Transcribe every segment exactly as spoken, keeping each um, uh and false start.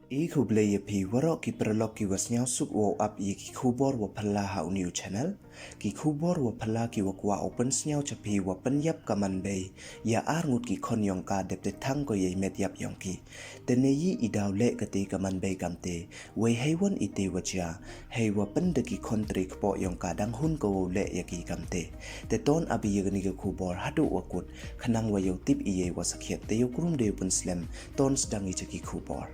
I khublei ïa phi waroh ki paralok ki wa sñiawsuk wow ap ïa ki khubor wa phylla ha u new channel. Ki khubor wa phylla ki wa kwah u pynsñiaw cha phi wa pynyap ka manbei ïa ar ngut ki khon yong ka dep te thang ko ïa i met ïap yong ki. Te ne i i daw leh kate ka manbei kamte, wei hei wan ite wa jia, hei wa pynda ki khon tre kpoh yong ka dang hun ko wow leh ïa ki kamte. Te ton ap i ïa kani ka khubor haduh wa kut, khnang wa yow tip i ïa wa sakhiat te yow krum de u pynslem, ton sdang i cha ki khubor.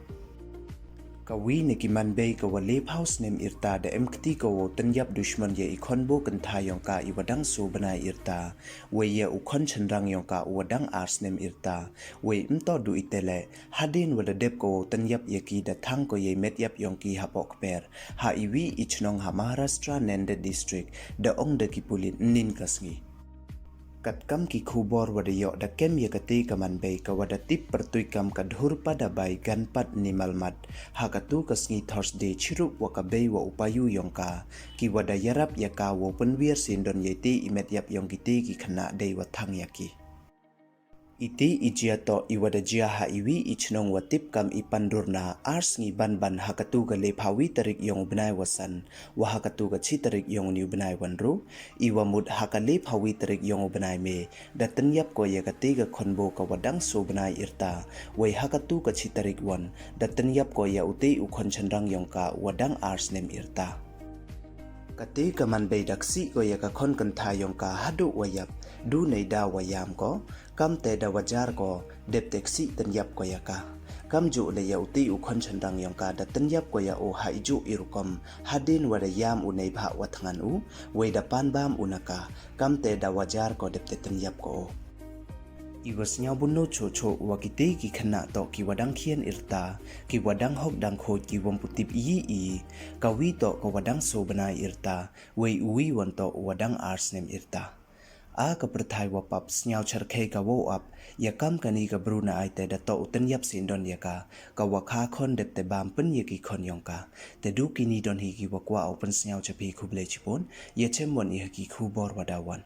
Ka wi ne ki manbei ka wa le phaw snem irta da em kti ka wow tynyap dushmon ïa i khon bo kynthai yong ka i wa dang so bnai irta, wei ïa u khon chynrang yong ka u wa dang ar snem irta, wei mto du i te leh, hadien wa da dep ka wow tynyap ïa ki da thang ko ïa i met ïap yong ki hapoh kper, ha i wi i chnong ha Maharashtra Nanded district, da ong da ki pulit nin ka sngi. Katkam ki khubor wa da yoh da kem ïa kate ka manbei ka wa da tip pyrtuit kam ka Dhurpa Dabai Ganpat Nimalmat, ha katu ka sngi Thursday chirup wa ka bei wa u payu yong ka, ki wa da ïarap ïa ka wow pynwiar syndon ïa ite i met ïap yong kite ki khynnah dei wa thang ïa ki. Ite i jia toh i wa da jia ha i wi i chnong wa tip kam i Pandurna ar sngi ban ban ha katu ka le phaw wi tarik yong u bnai wa san, wa ha katu ka chi tarik yong u ni u bnai wan ru, i wa mut ha ka le phaw wi tarik yong u bnai me, da tynyap ko ïa kate ka khon bo ka wa dang so bnai irta, wei ha katu ka chi tarik wan, da tynyap ko ïa ute u khon chynrang yong ka wa dang ar snem irta. Kate ka manbei da ksih ko ïa ka khon kynthai yong ka haduh wa ïap, du nei da wa ïam ko, kamte da wa jar ko, dep te ksih tynyap ko ïa ka. Kam ju le ïa ute u khon chynrang yong ka da tynyap ko ïa u ha i ju i rukom, hadien wa da ïam u nei bha wa thngan u, wei da pan bam u na ka, kamte da wa jar ko dep te tynyap ko u. I wa sñiaw buno cho cho wa kite ki khynnah toh ki wa dang khian irta, ki wa dang hok dang khoj ki wam pu tip i i, ka wi toh ka wa dang so bnai irta, wei u wi wan toh u wa dang ar snem irta. A ka pyrthai wa pap sñiaw charkhei ka wow ap, ïa kam kani ka bru na ai te da toh u tynyap syndon ïa ka, ka wa kha khon dep te bam pyn ïa ki khon yong ka. Te du kini don hi ki wa kwah u pynsñiaw cha phi khublei chipon, ïa chem wan i ha ki khubor wa da wan.